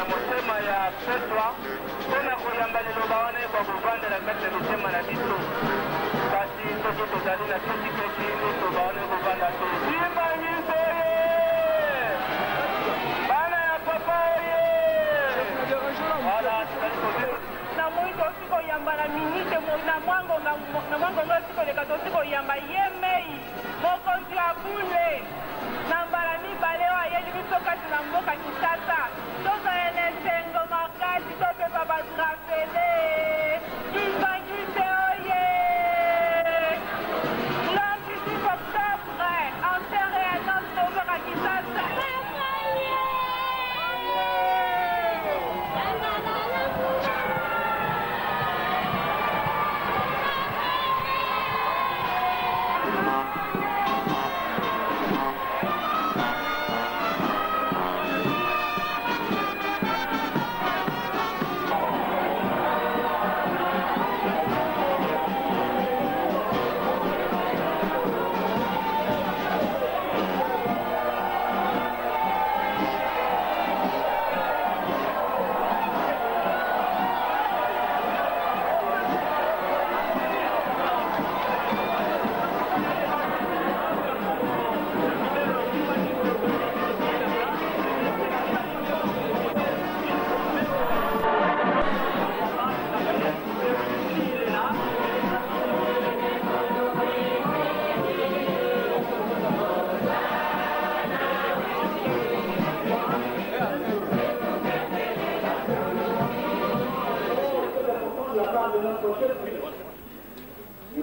na motema ya petwa mpo na koyamba liloba wana ekoka kovanda na kati na mitema na biso. Kasi soki tozali na kekikeki, liloba wana ekovanda te. Kimbanguiste oye! Bana ya papa oye! Voilà, tozali kobina. Namoni touti koyamba na minite na mwa ngonga na mwa ngonga oyo koleka, touti koyamba ye mei mokonzi ya bule na mbala mibale oyo ayeli biso kati na mboka Kinshasa. Tozala na esengo makasi, topepa ba drapeaux. Kimbanguiste oye! Lundi 10 octobre, en chair et en os, mboka Kinshasa.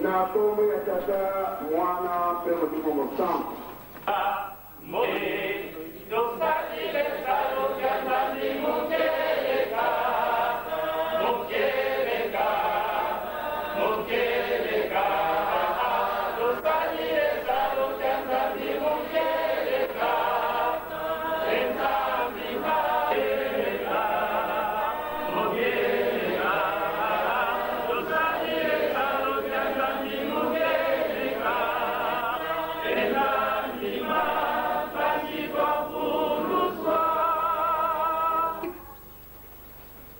Na nkombo ya Tata, Mwana mpe Molimo Mosantu.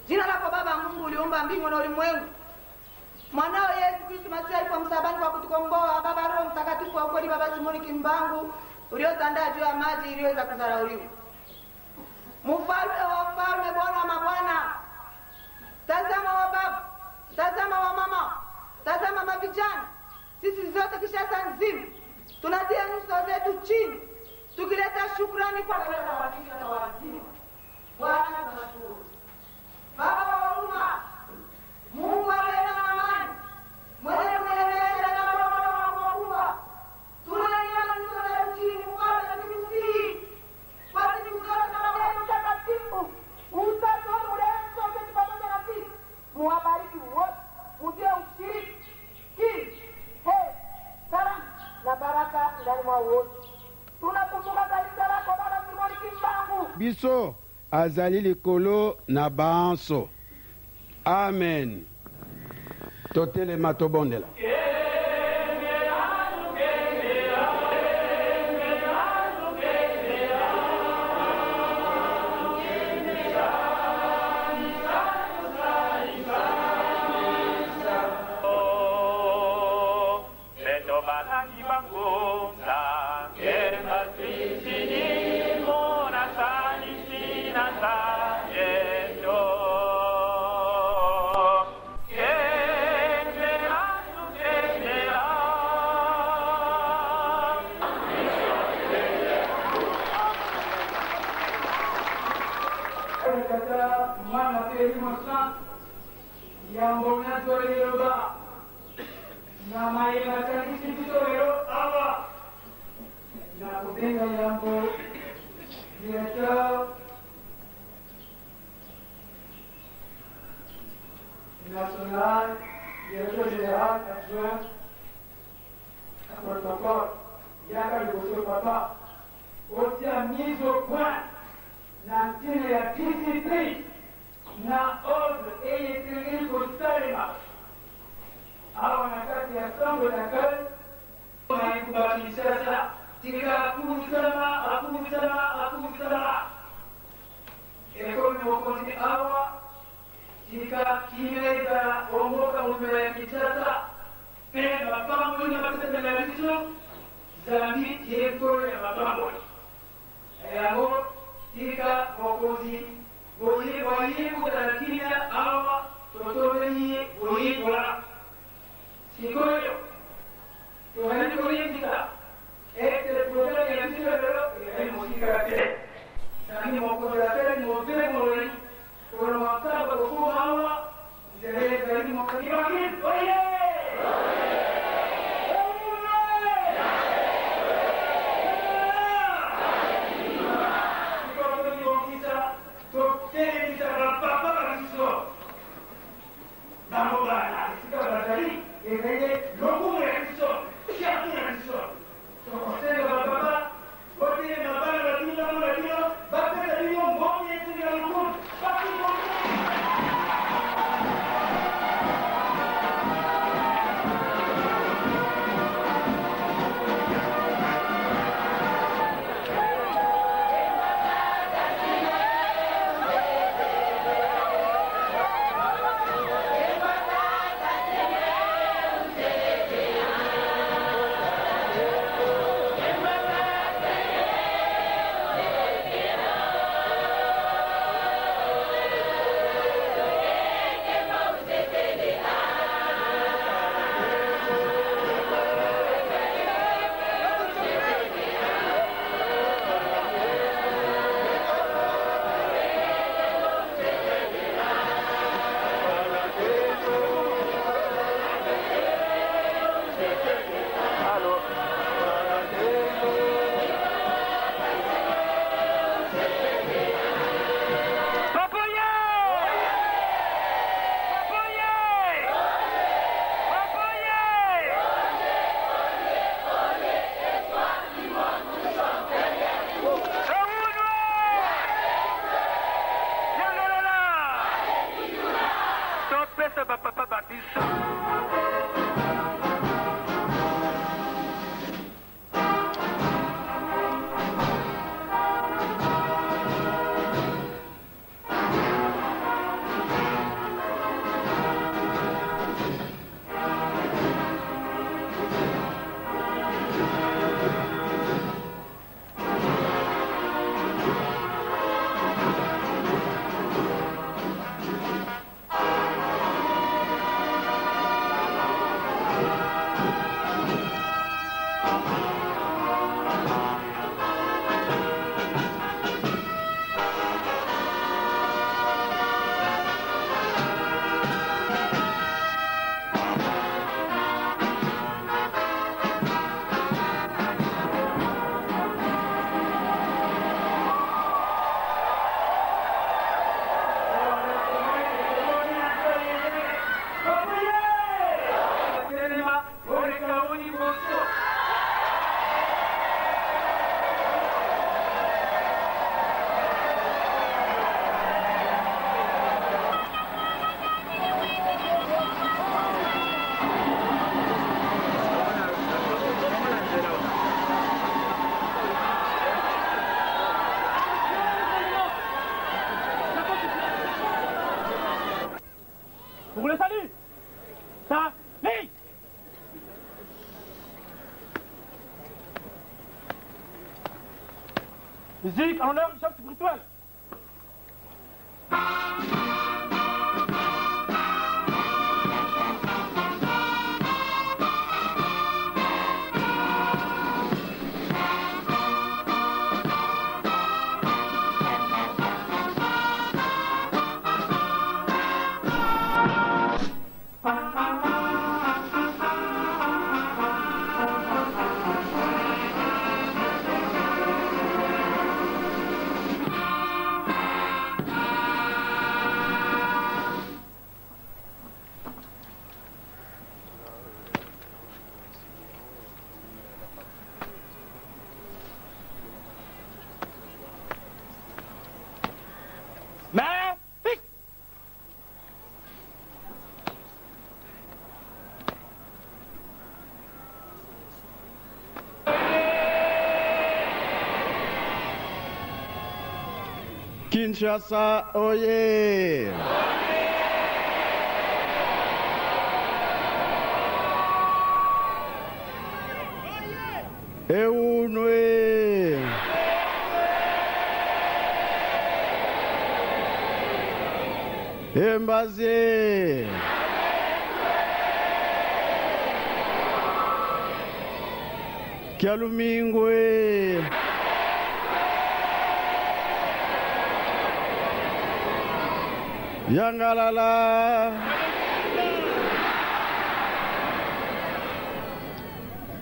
Jina lako Baba Mungu uliumba mbingu na ulimwengu. Mwanao Yesu Kristo Masihi alikufa msalabani kwa kutukomboa. Baba Roho Mtakatifu wa kweli, Baba Simoni Kimbangu uliotandaa juu ya maji iliyoweza kudharauliwa. Mfalme wa wafalme, Bwana wa mabwana, tazama wa baba, tazama wa mama, tazama mavijana, sisi zote Kinshasa nzima tunatia nyuso zetu chini tukileta shukrani kwa Bwana. Tunashukuru Baba wa huruma, Mungu wa rehema na amani, mwenye kuneemesha na makubwa, tunainama nyuso zetu chini, Mfalme, tukikusihi kwa siku zote na Roho Mtakatifu, utatu wa Mungu sote pamoja na sisi, muwabariki wote, mutie ushiriki, kili, heri, salamu na baraka ndani mwao wote. Tunakumbuka kanisa lako Baba Simoni Kimbangu. Biso azali likolo na banso. Amen. Totelema tobondela. Beto balangi bangunza Tata, Mwana mpe Elimo Santu, yambo nazwa liloba na maye masangisi biso lelo awa, nakobenga yambo directeur national, directeur général adjoint ya protocole, yaka liboso papa, otia mise au point na ntina ya discipline na ordre eye esengeli kosalema awa na kati ya centre d'accueil na engumba Kinshasa. Tika akumisama, akumisama, akumisama. Ekomi mokonzi. awa, tika kimia ezala o mboka mobimba ya Kinshasa, mpe mapamboli mapesamela biso, zambi ye Nkolo ya mapamboli. Na yango, tika bokonzi boye bwa ye bozala na kimia awa totombeli ye boye bwa sikoyo. Tozali koyebisa ete programe ya biso ya lelo ezali mosika te. Zambi mokonzi asali mobembo molai kolongwa Nkamba kokoma awa, nzela ezali mokili. Oye! Sikoyo tomibongisa, totelemisa bapapa ba biso. Bango bana esika bazali ezali nde lokumu ya biso, fierte na biso. Tokosenga ba papa botelema bana ba bino bamona bino bapesa bino mbonge esengi na lokumu. Basi Topesa bapapa ba biso. Pour le salut! Salut! Musique en l'honneur du chef spirituel. Kinshasa oye! Eunwe! Embaze! Kialumingwe! Yangalala!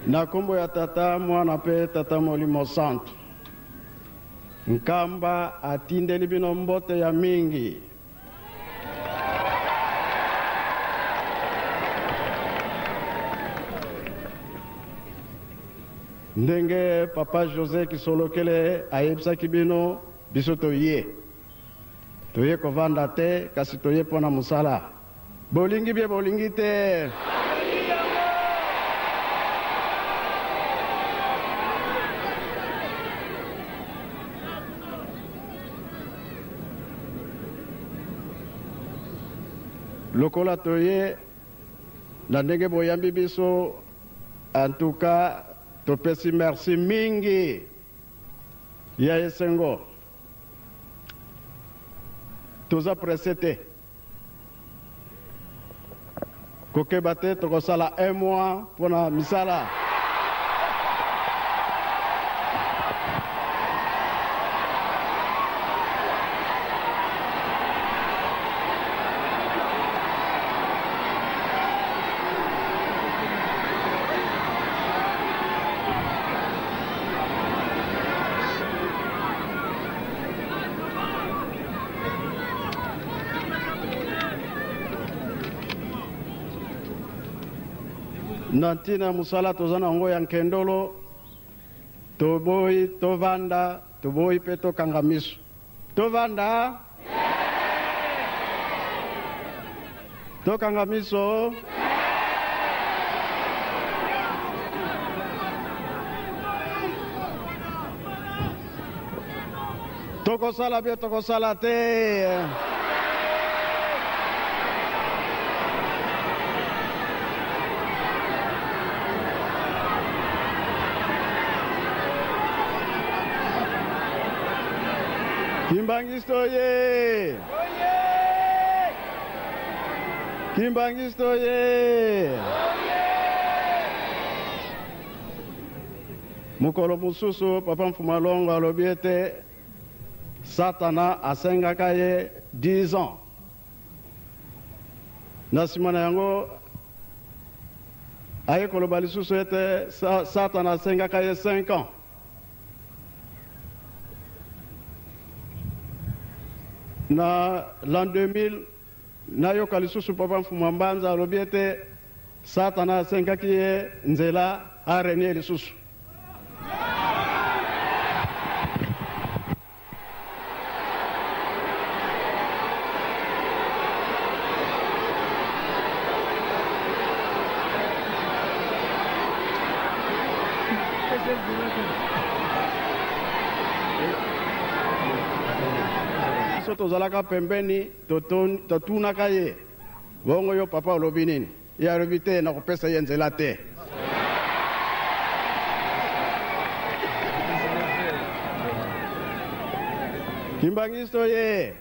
Na nkombo ya Tata, Mwana mpe Tata Molimo Santu, Nkamba atindeli bino mbote ya mingi. Ndenge Papa Jose Kisolokele ayebisaki bino, biso toye. Toye kovanda te, kasi toye mpo na mosala. Bolingi bie bolingi te. Lokola toye na ndenge boyambi biso, en tout cas topesi merci mingi ya esengo. Toza presse te. Kokeba te tokosala un mois mpona misala. Na ntina ya mosala toza na yango ya nkendolo, toboyi tovanda, toboyi mpe tokanga miso. Tovanda, tokanga miso. Tokosala bie tokosala te. Kimbanguiste oye! Kimbanguiste oye! Mokolo mosusu Papa Mfuma Longo alobi ete Satana asengaka ye 10 ans. Na nsima na yango aye koloba lisusu ete Satana asengaka ye 5 ans. Na l'an 2000 nayoka lisusu Papa Mfuma Mbanza alobi ete Satana asengaki ye nzela a renier lisusu. Biso tozalaka pembeni, totunaka ye, bongo yo papa olobi nini? Ye alobi te, nakopesa ye nzela te. Kimbanguiste oye!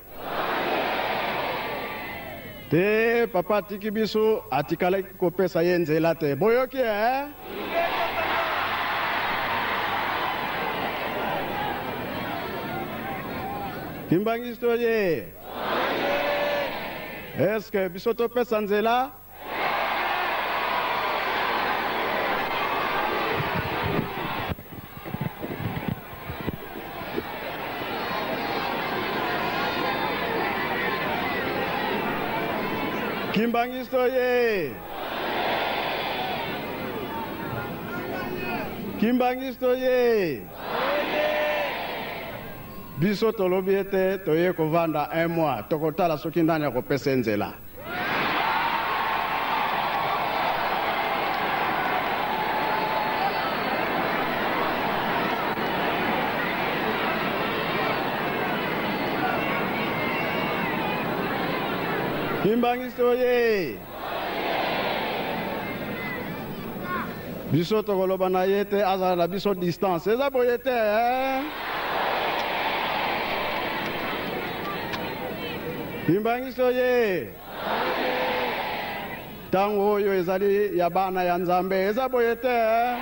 Te, papa atiki biso, atikalaki kopesa ye nzela te. Boyoki eh? Kimbanguiste oye! Est-ce que biso topesa nzela? Kimbanguiste oye! Kimbanguiste oye! Biso tolobi ete toye kovanda un mois, tokotala soki nani akopesa ye nzela. Kimbanguiste oye! Biso tokoloba na ye te azala na biso distance. Eza boye te eh? Kimbanguiste oye! Ntango oyo ezali ya bana ya Nzambe. Eza boye te eh?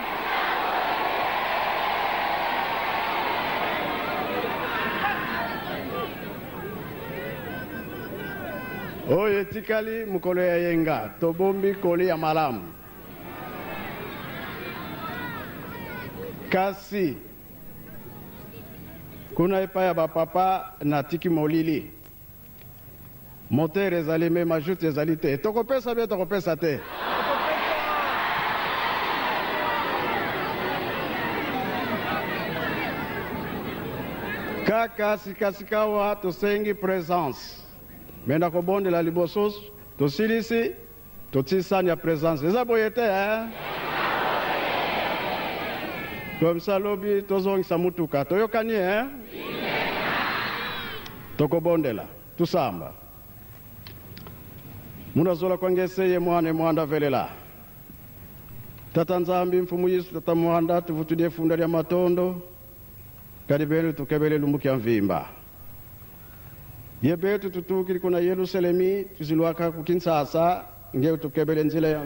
Oyo etikali mokolo ya yenga, tobombi koli ya malamu. Kasi kuna epai ya bapapa natiki molili. Moteur ezali mais majoute ezali te. Tokopesa bien tokopesa te? Kaka sikasikawa tosengi presence. Mais nakobondela liboso tosilisi totii sani ya presence. Eza boye te eh? Comme ça lobi tozongisa mutuka. Toyokani eh? Tokobondela. Tusamba. Munazola kwangese ye mwana mwanda velela. Tata Nzambi mfumu Yesu tata mwanda tuvutudie funda lya matondo kadi benu tukebele lumbuki ya mvimba. Ye betu tutukili kuna Yerusalemi tuzilwaka ku Kinshasa nge tukebele nzila ya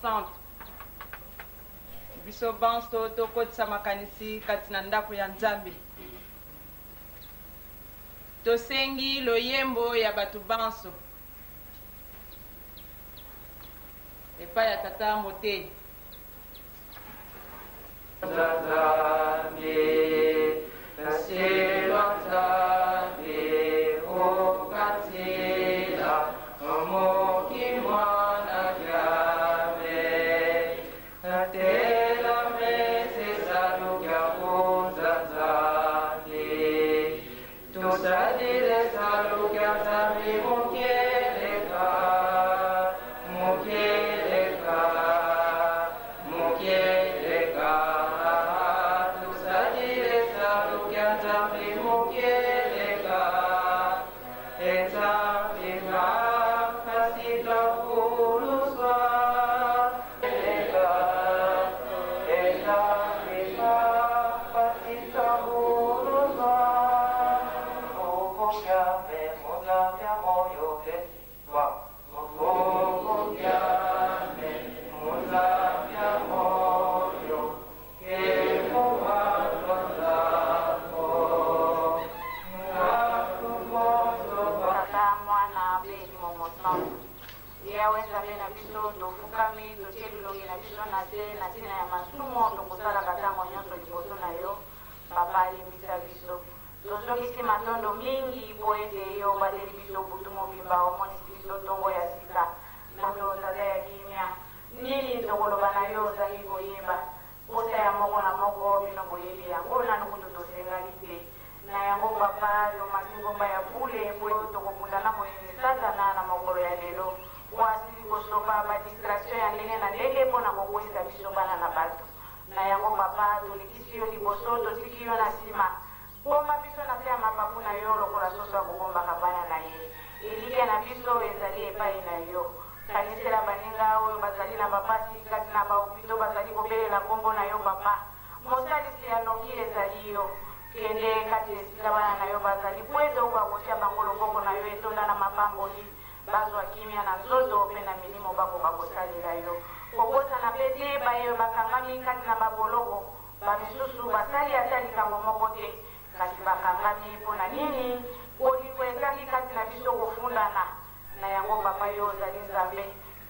Centre. Biso banso tokotisa makanisi kati na ndako ya Nzambe. Tosengi loyembo ya bato banso epai ya tata motei. Tata, Mwana mpe Elimo Mosantu. Yawe Nzambe na biso, tofukami, totie bilongi na biso na se na ntina ya masumu oyo tokosalaka ntango nyonso liboso na yo. Papa, limbisa biso. Tozongisi matondo mingi mpo ete yo obateli biso butu mobimba, omonisi biso ntongo ya sika. Nzambe, Tata ya kimia, nini tokoloba na yo ozangi koyeba? Mposa ya moko na moko, bino boyebi yango, nanu kutu tosengaki te. Na yango, Papa, tomati ngomba ya bule mpo ete tokobunda na moyini Satana na mokolo ya lelo. kosopa ba distraction ya ndenge na ndenge mpo na kokweisa biso bana na bato. Na yango Papa, tolekisi yo liboso, totiki yo na sima. Bomba biso na se ya mapapu na yo lokola soso akobombaka bana na ye. Elikya na biso ezali epai na yo. Kanisela baninga oyo bazali na bapasi kati na ba hopitaux bazali kobelela kombo na yo Papa. Mosalisi ya noki ezali yo. Kende kati esika bana na yo bazali mpo ete okoka kotia bango loboko na yo etonda na mapamboli, bazwa kimia na nzoto mpe na milimo bakoka kosalela yo. Kobosana mpe te baye bakangami kati na ba boloko. Ba misusu basali ata likambo moko te, kasi bakangami. Mpo na nini? Bolingo ezangi kati na biso kofundana. Na yango, Papa, yo ozali Nzambe.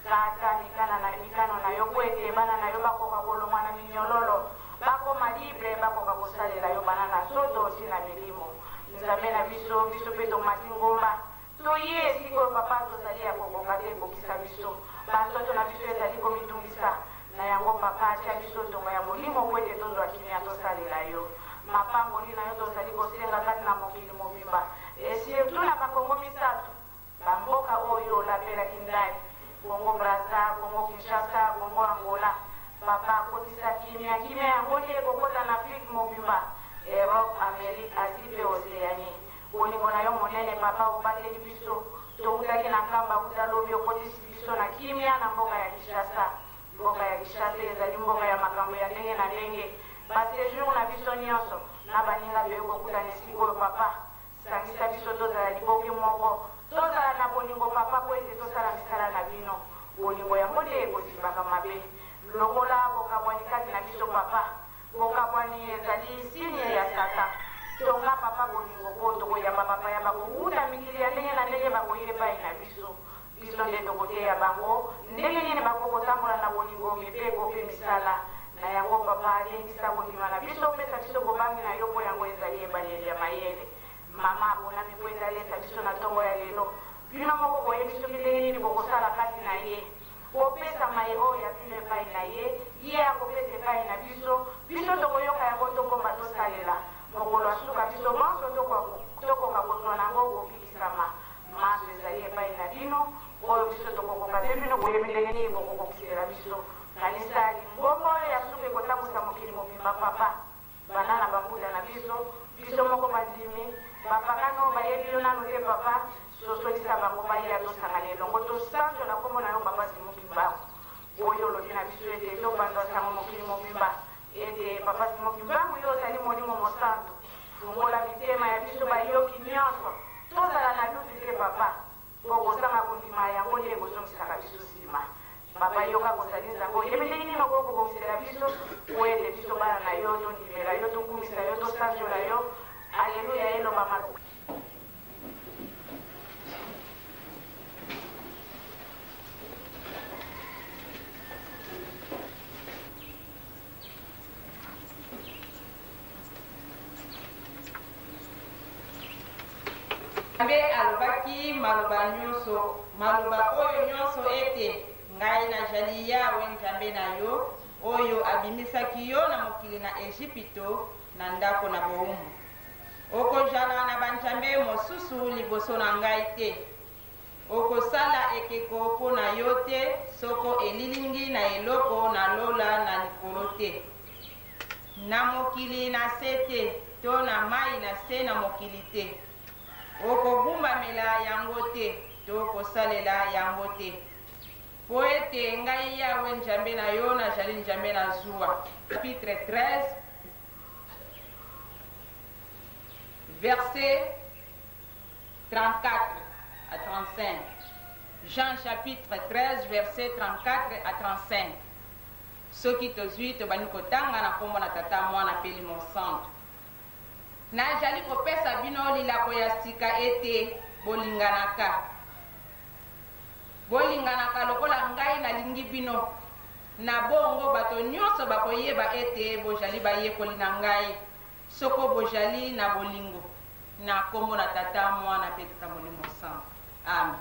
Kata mikana na mikano na yo mpo ete bana na yo bakoka kolongwa na minyololo, bakoma libre, bakoka kosalela yo bana na nzoto ti na milimo. Nzambe na biso, biso mpe tomati ngomba. Toye esika oyo, Papa, tozali ya kokoka te, kokisa biso. Ba nzoto na biso ezali komitungisa. Na yango, Papa, tia biso ntonga ya molimo mpo ete tozwa kimia tosalela yo. Mapamboli na yo tozali kosenga kati na mokili mobimba, et surtout na ba Congo misatu, ba mboka oyo olapelaki ndayi, Congo Brazza, Congo Kinshasa, Congo Angola. Papa, kotisa kimia, kimia yango nde ekokota na Afrique mobimba, Europe, Amerique, Asie mpe Oceanie. Bolingo na yo monene papa obateli biso towutaki na nkamba wuta lobi okotisi biso na kimia na mboka ya Kinshasa. Mboka ya Kinshasa ezali mboka ya makambo ya ndenge na ndenge. Ba sejours na biso nionso na baninga toye kokutana esika oyo papa. Sangisa biso tozala liboke moko. Tozala na bolingo papa po ete tosala misala na bino. Bolingo yango nde ekozibaka mabe. Longola bokabwani kati na biso papa. Bokabwani ezali signe ya satan. Tonga papa bolingo po tokoyamba bapaya bakowuta mikili ya ndenge na ndenge bakoya epayi na biso. Biso nde tokoteya bango ndenge nini bakoki kotambola na bolingo, mibeko pe misala. Na yango papa lendisa kondima na biso, pesa biso bobangi na yo po yango ezali ebandeli ya mayele. Mama aponami po ete alesa biso na tongo ya lelo. Bino moko boyebi soki ndenge nini bokosala kati na ye. Bopesa maye oyo ya bino epai na ye, ye akopesa epai na biso, biso tokoyoka yango tobomba tosalela. Mokolo ya suka biso banso tokoka kozua na yango kobikisama. Manso ezali epai na bino, oyo biso tokokoka te, bino boyebi ndenge nini bokokokisela biso. Kanisa lingomba oyo ya suka ekotambusa mokili mobimba, Papa. Banda na ba mbuta na biso, biso moko bandimi, ba pagano bayebi yo nanu te papa, sosolisa bango baya tosangana elongo tosanzola kombo na yo papa Simon Kimbangu. Oyo olobi na biso ete topanza sango mokili mobimba ete papa Simon Kimbangu yo ozali molimo mosantu. Fungola mitema ya biso bayoki nionso, tozala na lutu te papa. Po kozanga kondima yango nde ekozongisaka biso sima. Papa yoka kozali Nzambe oyebi ndenge nini okoki kobongisela biso po ete biso bana na yo tondimela yo tokumisa yo tosanzola yo Alleluia elobama. Nzambe alobaki maloba nyonso, maloba oyo nyonso ete, Ngai najali Yawe Njambe na yo, oyo abimisaki yo na mokili na Ejipito, na ndako na bowumbu. Okojala na banjambe mosusu liboso na ngai te. Okosala ekeko mpo na yo te, soko elilingi na eloko na lola na likolo te, na mokili na se te, to na mai na se na mokili te. Okogumbamela yango te, to kosalela yango te. Mpo ete ngai Yawe Njambe na yo najali Njambe na zuwa. Chapitre 13, verset 34 à 35. Jean chapitre 13 verset 34 à 35. Soki tozwi tobandi kotanga na nkombo na Tata, Mwana mpe Elimo Santu. Najali kopesa bino lilako ya sika ete bolinganaka. Bolinganaka lokola ngai nalingi bino. Na bongo bato nyonso bakoyeba ete bojali bayekoli na ngai. Soko bojali na bolingo. Na kombo na Tata, Mwana, pe Tata Molimo Santu. Amen.